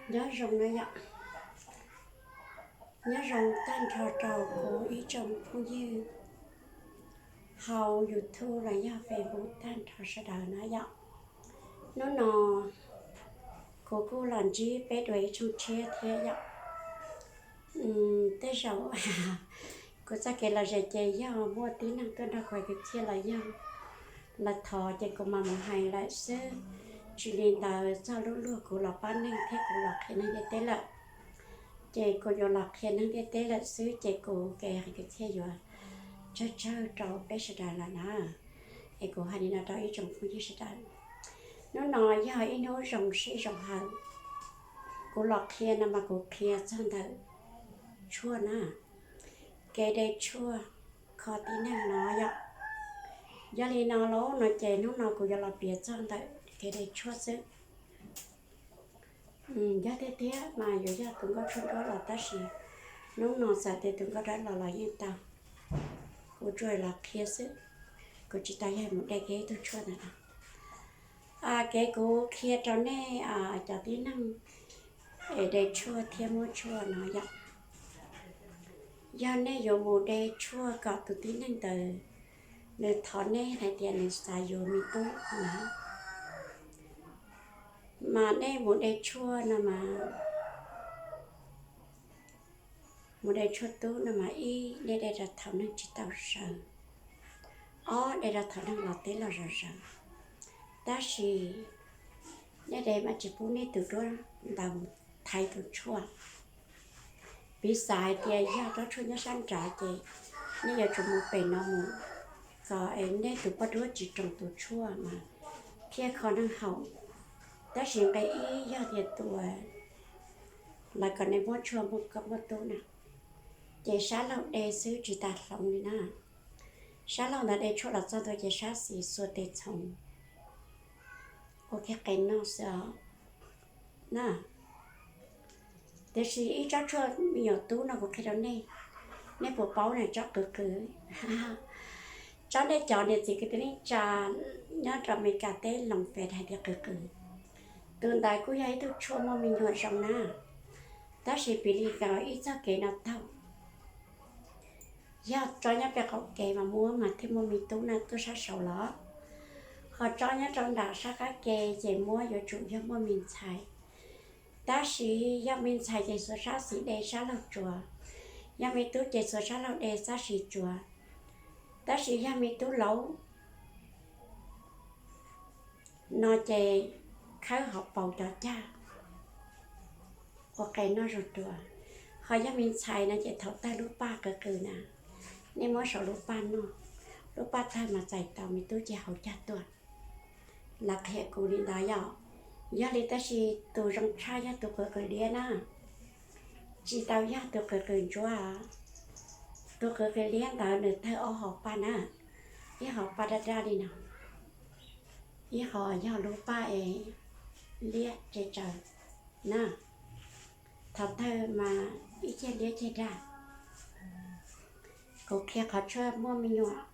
Nyob zoo na yom, nyob zoo tag nrho rau kuv ib tsoom phooj ywg hauv YouTube los yog Facebook tag nrho sawv daws na yom. Hnub no kuv kuj los ntsib peb dua ib tsoom tshiab thiab yom. Tej zaum kuv txoj kev los zem ces yog muaj tib neeg tuaj nrog kuv hais kwv txhiaj los yog lawv thov ces kuv mam mus hais lawm xwb. Tsis li ntawd txog lub luag kuv los pab neeg thiab kuv los qhia neeg ntiaj teb lawm, ces kuv yuav los qhia neeg ntiaj teb lawm xwb ces kuv kev hais kwv txhiaj yuav tsawg tsawg rau peb sawv daws lawm na. Es kuv hais li no rau ib tsoom phooj ywg sawv daws, hnub no yog ib hnub zoo sij zoo hawm. Kuv los qhia no mas kuv qhia txog ntawm tshuaj na, kev de tshuaj kho tib neeg no yom. Yog li no lauj no ces hnub no kuv yuav los piav txog ntawm kev de tshuaj xwb. Yog tiag tiag mas yuav yog tus nkauj tshuaj nruab los tab sis hnub no txawm tias tus nkauj dawb los los yeej tau. Kuv tsuas los qhia xwb, kuv tsis tau yog mus de kiag ib tug tshuaj ntawd no. Kev kuv qhia rau nej cov tib neeg es de tshuaj thiab muab tshuaj no yom, yog nej yuav mus de tshuaj kom tus tib neeg ntawd nws thov nej hais tias nws xav yuav me tub na, mas nej mus de tshuaj no mas, mus de tshuaj tub no mas ib, nej de rau thaum neeg tsis tau sawv, ob, de rau thaum neeg los teb los zom zaws. Tab sis nej de mas tsis pub nej tus duab ntawd mus thaiv tus tshuaj. Piv xam hais tias yog tsob tshuaj nyob sab nrad ces nej yuav tsum mus pem no mus kom nej tus poj duab tsis roos tus tshuaj mas thiaj kho neeg haum. Tab sis nqe ib yog tias tus lawv kom nej muab tshuaj muaj koj muaj tub na, ces sab laug de xwb tsis tas hloov li na. Sab laug ntawd de tshuaj los txog ntua ces sab xis xuas tes txhoov ua kiag qe noj xwb os na. Tiam sis ib tsob tshuaj me nyuam tub no kuv qhia rau nej, nej puas paub na, tsob qws qws. Tsob nej cov niam txiv kwv tij neej tsa nyob rau Amelikas teb loos fem hais tias qws qws. Tus ntawd kuj yog ib tug tshuaj muaj me nyuam zoo na, tab sis piv li ib txoj kev no taug. Yog tsob nyob pem qaum kev mas muab mas thiaj muaj me tub na tuaj sab saud los, ho tsob nyob rau nram sab qab ke ces muab yuav tsum yog muaj me ntxhais. Tab sis yog me ntxhais ces xuas sab xis de sab laug tsuav, yog me tub ces xuas sab laug de sab xis tsuav. Tab sis yog me tub laus no ces khawb hauv paus cov cag ua qe noj zuj zus. Ho yog me ntxhais no ces thaum tawg lub paj qws qws na, nej muab saum lub paj noj, lub paj tawg mas txais tau me tub ces hauv cag tuaj. Lawv qhia kuv li ntawd yom. Yog li tab sis tus zoo tshaj yog tus qws qws liab na, tsis tau yog tus qws qws ntsuab. Tus qws qws liab ntawd nws tawg ob hom paj na, ib hom paj daj daj li no, ib hom yog lub paj es liab tseg tsaws na. Thaum tawg mas ib ceg liab ceg daj. Kuv qhia qhov tshuaj muaj me nyuam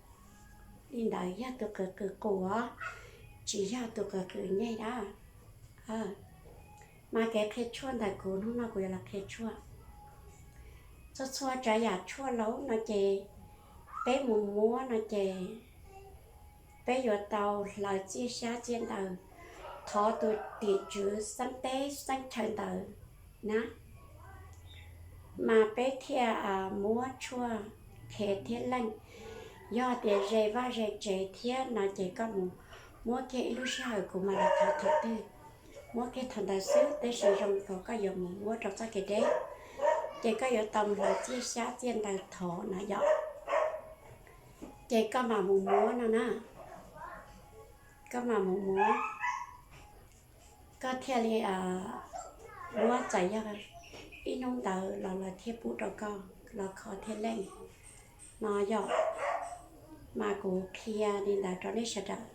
li ntawd yog tus qws qws qus os, tsis yog tus qws qws nyeg dab. Mas kev qhia tshuaj ntawm kuv hnub no kuv yuav los qhia tshuaj. Txhua txhua tsav yam tshuaj laus no ces peb mus muab no ces peb yuav tau hlawv txiaj xyab txiaj ntawv, thov tus tim tswv xeeb teb xeeb chaw ntawd na, mas peb thiaj muab tshuaj qhia thiab leej. Yog tias ze vaj ze tsev thiab no ces koj mus muab kiag ib lub sij hawm kuv mam los thov thaum twg, muab kiag thaum ntawd xwb, tab sis zoo nkaus koj yuav mus muab rau txoj kev deb, ces koj yuav tau mus hlawv txiaj xyab txiaj ntawv thov no yom. Ces koj mam mus muab no na, koj mam mus muab, koj thiaj li muab txais yog ib hnub ntawd los lawv thiaj pub rau koj los kho thiaj leej no yom. Mas kuv qhia li ntawd rau nej sawv daws.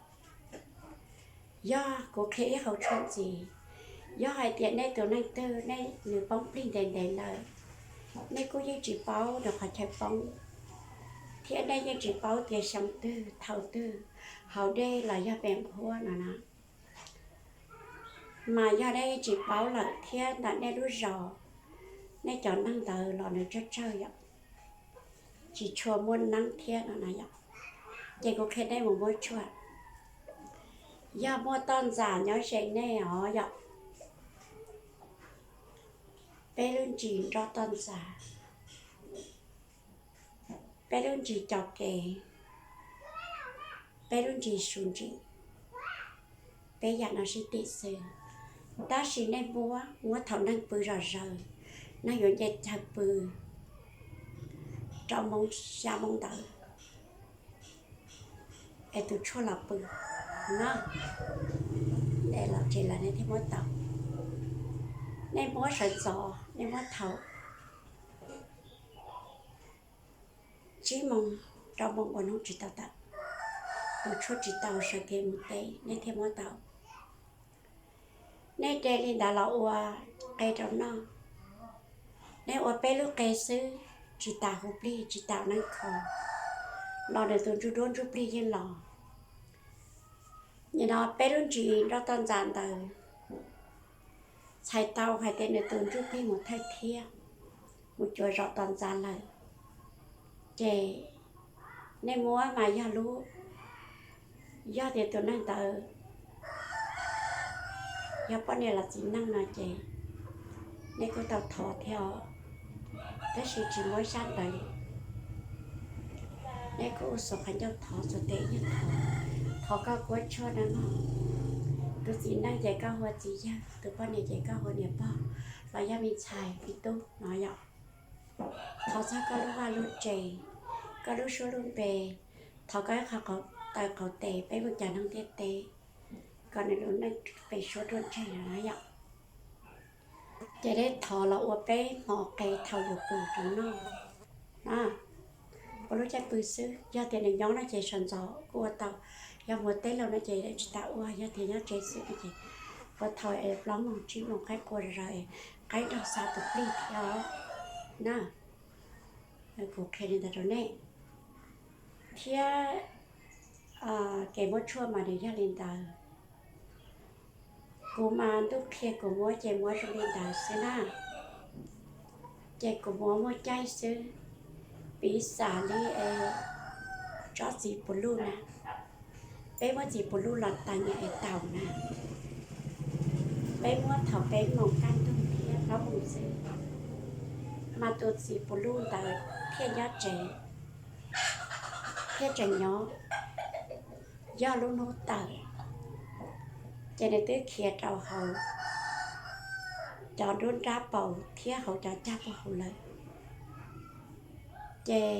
Yog kuv qhia ib qho tshuaj ntxiv, yog hais tias nej tus neeg twg nej nws poob plig ntev ntev lawm, nej kuj yeej tsis paub nws qhov chaw poob, thiab nej yeej tsis paub tias xyoo twg thaum twg haus dej los yog pem nqhuab no na, Mas yog nej tsis paub lawm thiab ntawm nej lub zos, nej cov neeg ntawd los nws tsawg tsawg yom, tsis tshua muaj neeb thiab no na yom, ces kuv qhia nej mus muab tshuaj. Yog muaj toj ntxas nyob ze nej os yom, peb lub ntsis nroj toj ntxas, peb lub ntsis cov kev, peb lub ntsis su ntsis, peb yam no sib tim xwb. Tab sis nej muab, muab thaum neeg pw zom zaws, neeg yuav nce chaw pw rau moo xya moo ntawd es tus tshuaj los pw no, es los tsis lawm nej thiaj muab tau. Nej muab sawv ntxov, nej muab thaum tsib moo rau moo ua hnub tsis tau tawm, tus tshuaj tsis tau sawv kev mus teb nej thiaj muab tau. Nej de li ntawd los ua qe rau noj. Nej ua peb lub qe xwb, tsis tas hu plig tsis tas neeb kho, los nws tus ntsuj duab ntsuj plig yeej los. Nim no peb lub ntsis nroj toj ntxas ntawd txhais tau hais tias nws tus ntsuj plig mus thawj thiab, mus cuav zom toj ntxas lawm, ces nej muab mas yog lub, yog tias tus neeg ntawd yog poj niam los txiv neej no ces nej kuj tau thov thiab os, tab sis tsis muab xyab ntawv, nej kuj ua xov qhov ncauj thov txog tes yog thov, thov koj kuab tshuaj na mog. Tus txiv neej ces koj hu ua txiv yawg, tus poj niam ces koj hu ua niam pog, los yog me ntxhais me tub no yom. Thov txog koj lub vaj lub tsev, koj lub suab lub npe, thov koj ib qho taw qauv tes peb mus cas neeg ntiaj teb, kom nws lub neej pem suab ruaj ntseg no na yom. Ces nej thov los ua peb hmo qe thaum yuav pw rau noj na, ua lub caij pw xwb. Yog tias nws nyob no ces sawv ntxov kuj ua tau, yog mus teb los no ces tsis tas ua, yog tias nyob tsev xwb no ces ua thaum es plaub moos tsib moos qaib qua zom zaws, qaib nrog xa tus plig thiab na. Kuv qhia li ntawd rau nej thiab, kev muab tshuaj mas nws yog li ntawd. Kuv mas ntuj qhia kuv muab ces muab zoo li ntawd xwb na, ces kuv muab muaj caij xwb. Piv xam li tsob txiv puv luj na, peb muab txiv puv luj los teev es taus na, peb muab thaum peb moos kaj ntug thiab plaub moos xwb, mas tus txiv puv luj ntawd thiaj nyob tsev, thiaj tseem nyob. Yog lub hnub tawm, ces nws twb khiav rau hauv cov nruab nrab paus thiab hauv cov cag puag hauv lawm. Ces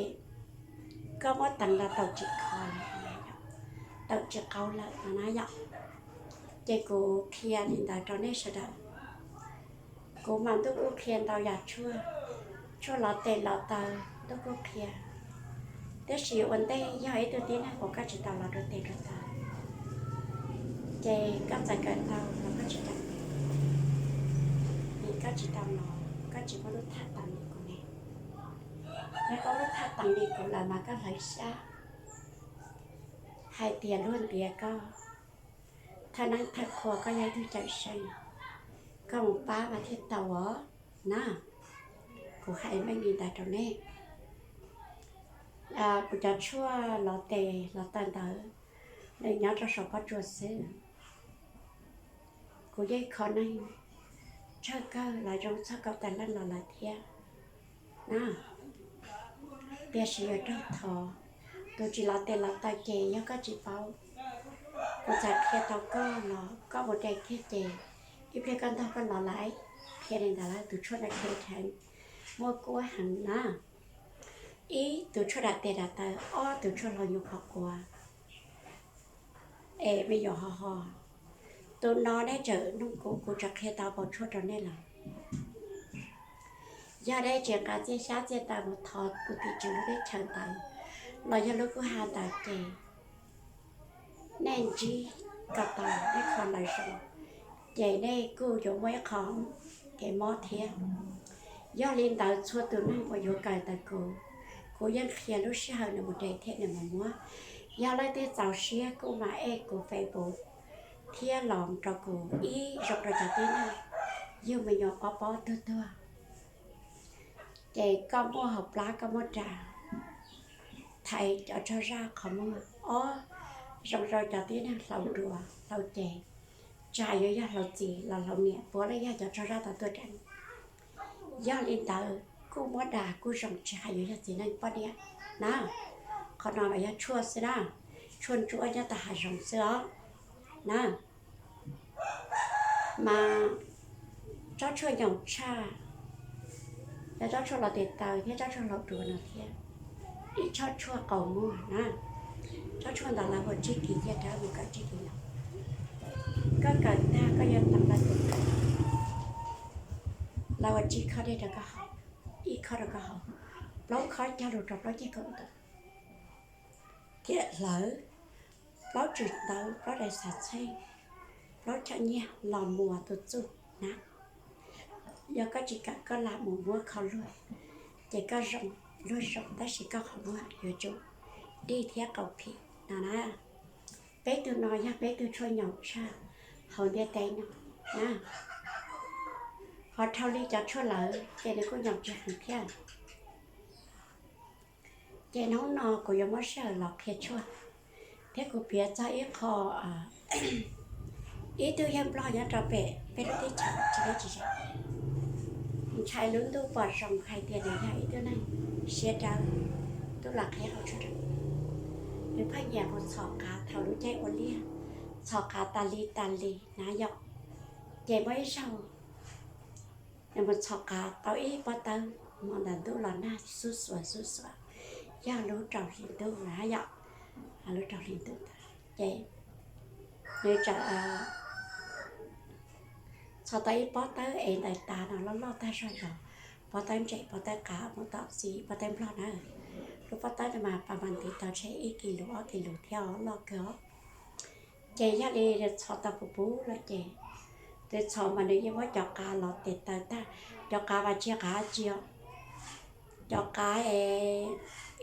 koj muab teev los taus tsis kho lawm, taus tsis qau lawm no na yom. Ces kuv qhia li ntawd rau nej sawv daws. Kuv mas ntuj kuj qhia ntau yam tshuaj, tshuaj lov tes lov taw ntuj kuj qhia. Tiam sis ua ntej yog ib tug tib neeg uas koj tsis tau lov dua tes dua taw, ces koj txawm kawm tau los koj tsis kawm, vim koj tsis tau lov, koj tsis muaj lub thaj teev li kuv ne. Yog koj lub thaj teev li kuv lawm mas koj hlawv xyab hais tias luag ntiav koj, thawj neeb thawj qhua koj yog ib tug cawm seej, koj mus pab mas thiaj tau os na. Kuv hais meej li ntawd rau nej. Kuv cov tshuaj lov tes lov taw ntawd, nws nyob rau saum pob tsuas xwb. Kuv yeej kho neeg tsawg kawg los zoo txog kaum tawm leej los lawm thiab na. Tiam sis yuav raug thov, tus tsis lov tes lov taw ces yog koj tsis paub, kuv txawm qhia tau koj los koj mus de kiag ces ib pliag koj ntog koj lov lawm. Qhia li ntawd lawm, tus tshuaj no khev dheev, muaj kuab heev na. Ib, tus tshuaj dam tes dam taw, ob, tus tshuaj hlau nyuv qhov quav. Es me nyuam ho ho, tus no nej tseem nug kuv, kuv tseem qhia tau npaum tshuaj rau nej lawm. Yog nej tsis nqa txiaj xyab txiaj taw mus thov tus tim tswv lub teb chaws ntawd los yog lub kwj ha ntawd ces nej ntsib kom tau, nej kho lawv zoo, ces nej kuj yuav muaj ib qho kev mob thiab. Yog li ntawd txhua tus neeg uas yuav kawm ntawm kuv, kuv yeej qhia lub sij hawm nws mus de thiab nws mus muab. Yog leej twg txaus siab kuj mam add kuv Facebook, thiab los rau kuv ib zoo rau cov tib neeg yug me nyuam pob pob tuag tuag, ces koj muaj hauv plab koj muab ras thaiv cov tsog zaj qhov muag. Ob, zoo rau cov tib neeg hlau duav hlau ces, tsis hais yuav yog hlau txiv los hlau niam puav leej yog cov tsog zaj tau tuaj deev. Yog li ntawd kuj muab ras kuj zoo tsis hais yuav yog txiv neej poj niam na. Qhov no mas yog tshuaj xwb na, tshuaj ntsuab nyob tau hav zoov xwb os na. Mas tsob tshuaj nyaum tshaj, yog tsob tshuaj los tes taw thiab tsob tshuaj hlau duav no thiab, ib tsob tshuaj qaus muag na. Tsob tshuaj ntawd lawv ua tsib kis ciaj dawb mus kawm tsib kis no. Koj kawm tag koj yuav teev lawv tus kawm, lawv ua tsib khob dej rau koj haus, ib khob rau koj haus, plaub khob cog lus rau plaub ceg kaum tus, thiab hlawv plaub tswm tawv, plaub daim xav txheej, plaub choj nyiaj los muas tus txuj na. Yog koj tsis kam koj lam mus muab kho luag, ces koj zoo, luag zoo tab sis koj qhov muag yuav tsum dij thiab qaum phim no na. Peb tug no yog peb tug tshuaj nyaum tshaj hauv ntiaj teb no na. Ho dhau li cov tshuaj lawm ces nws kuj nyaum tsis heev thiab. Ces hnub no kuv yuav muab sij hawm los qhia tshuaj, thiab kuv piav txog ib qho, ib tug yawg Nplog nyob rau pem peb lub teb chaws tsis deb tsis ze, ntshai lub ntuj pom zoo hais tias nws yog ib tug neeg siab dawb, twb los qhia qhov tshuaj rau nws pheej nyiam mus txhom qav thaum lub caij ua liaj, txhom qav tas li tas li na yom. Ces muaj ib zaug nws mus txhom qav tau ib pob tawb, hmo ntawd ntuj los nag xub xuav xub xuav, yog lub rau hli ntuj na yom, lub rau hli ntuj ntawd ces nws txawm txhom tau ib pob tawb es ntawm tas no loj loj tag zog yog pob tawb ntses pob tawb qav mus tom txiv pob tawb Nplog na. Lub pob tawb ntawd mas pas mas ntiv tau ntshe ib kis lus ob kis lus thiab os, loj kawg os. Ces yog li nws txhom tau puv puv lawm ces, nws txhom mas nws yeej muab cov qav los tes taw tag, cov qav mas tsis yog qav dab tsi os. Cov qav es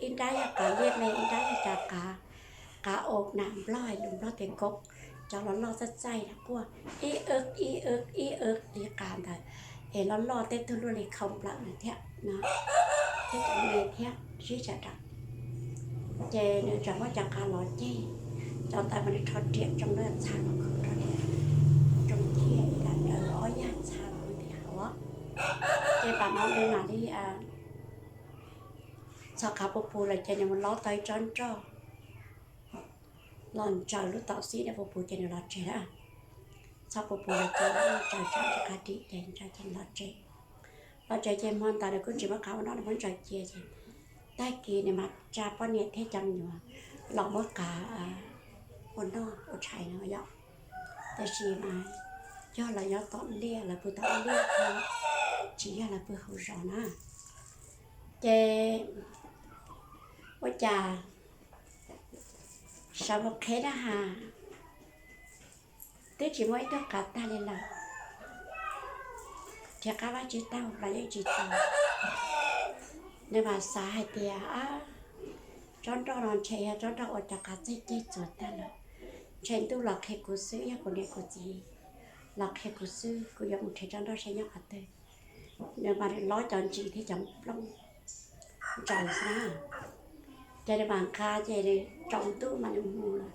ib nrab yog qav liaj me, ib nrab yog cov qav, qav o nam Nplog, lus Nplog tias kob, cov los loj txaij txaij quaj ib wb ib wb ib wb li qav ntawd, es loj loj tej tug luaj li khau nplawm na thiab no, thiab cov me thiab sib tsawv rau. Ces nws txawm muab cov qav los ceg, cov ntawd mas nws rho riam tsoo lawm txha los kho rho riam tsoo thiaj ib lam daws ob yag txha los mus nti hauv. Ces pas no nws mam li txhom qav puv puv lawm ces nws mus lob tau ib tsob nroj los ntsaws lub taum xib no puv puv ces nws los tsev na. Txhob puv puv lawm ces ntsaws tsob ntsis qab dim ces ntsaws ces los tsev. Los tsev ces hmo ntawd nws kuj tsis muab qav ua noj, nws muab ntsaws cia ces tag kis nws mam tsa poj niam thiab cov me nyuam los muab qav ua noj ua tshais no yom. Tiam sis mas yog lawv nyob tom liaj, lawv pw tom liaj, tsis yog lawv pw hauv zos na. Ces ua cas sawv mus qheb dab has, twb tsis muaj ib tug qav tag li lawm, rhiav qab vaj tsib taug los yeej tsis tau. Nws mam xav hais tias, tsob nroj no ntshe yog tsob nroj uas cov qav txeeg ceg txuas tag lawm, ntshe ntuj los qhia kuv xwb, yog kuv niam kuv txiv los qhia kuv xwb, kuv yuav mus nrhiav tsob nroj seb nyob qhov twg. Nws mas nws lob cov ntsis thiab cov nplooj ntsaws xwb na. Ces nws mam nqa ces nws tsaus ntuj mas nws mus lawm,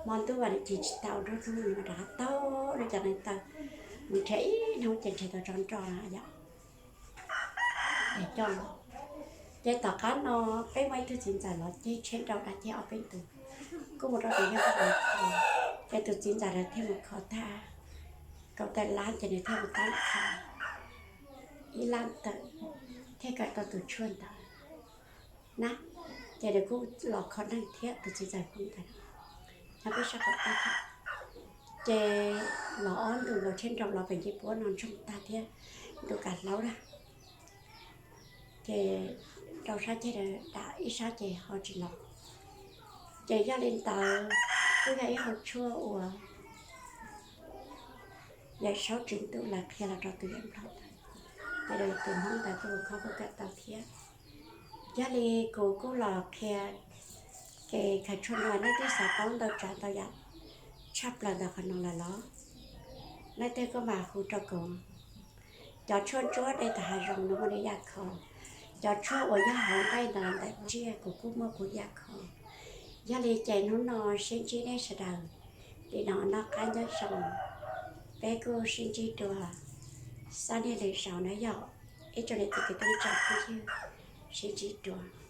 hmo ntuj mas nws cig tsis tau nruab hnub nws mam rov qab taug nws cov neev taw mus nrhiav ib hnub ces nrhiav tau tsob nroj na yom. Ces coj los, ces tom qab no peb muaj ib tug txiv ntxawm los ceg tsheb nrau dab ceg ob peb tus, kuj mus rau tus yawg ntawd kho, ces tus txiv ntxawm ntawd thiaj mus kho tag kaum tawm lab ces nws thiaj mus tab kho ib lab tawm thiaj kawm tau tus tshuaj ntawd na. Ces nws kuj los kho neeg thiab tus txiv ntxawm Hmoob ntawd nyob peb sab qaum teb thiab. Ces los ob ntus nkaus tsheb nrau los pem ncej puab no ntsoog tag thiab ntu kav hlaub na. Ces rau sab ceg dam ib sab ces ho tsis los. Ces yog li ntawd kuj yog ib hau tshuaj uas Yawm Saub Tswv Ntuj lawv qhia los rau tus yawm Nplog ntawd, ces tus Hmoob ntawd kuj mus kho kuj kawm tau thiab. Yog li kuv kuj los qhia kev khaws tshuaj no, nej twb xav paub ntau tsav ntau yam, tshaj plaws ntawm qhov no lawm los? Leej twg kuj mam hu rau kuv. Cov tshuaj ntsuab de tawm hav zoov no muaj li yaj kho, cov tshuaj uas nyob hauv nqaij ntawd ntawm tsiaj kuv kuj muaj kuv yaj kho. Yog li ces hnub no sib ntsib nej sawv daws, li no noj qab nyob zoo, peb kuj sib ntsib dua, xab niaj lwm zaus na yom. Ib tsoom niam txiv kwv tij neej tsa phooj ywg, sib ntsib dua.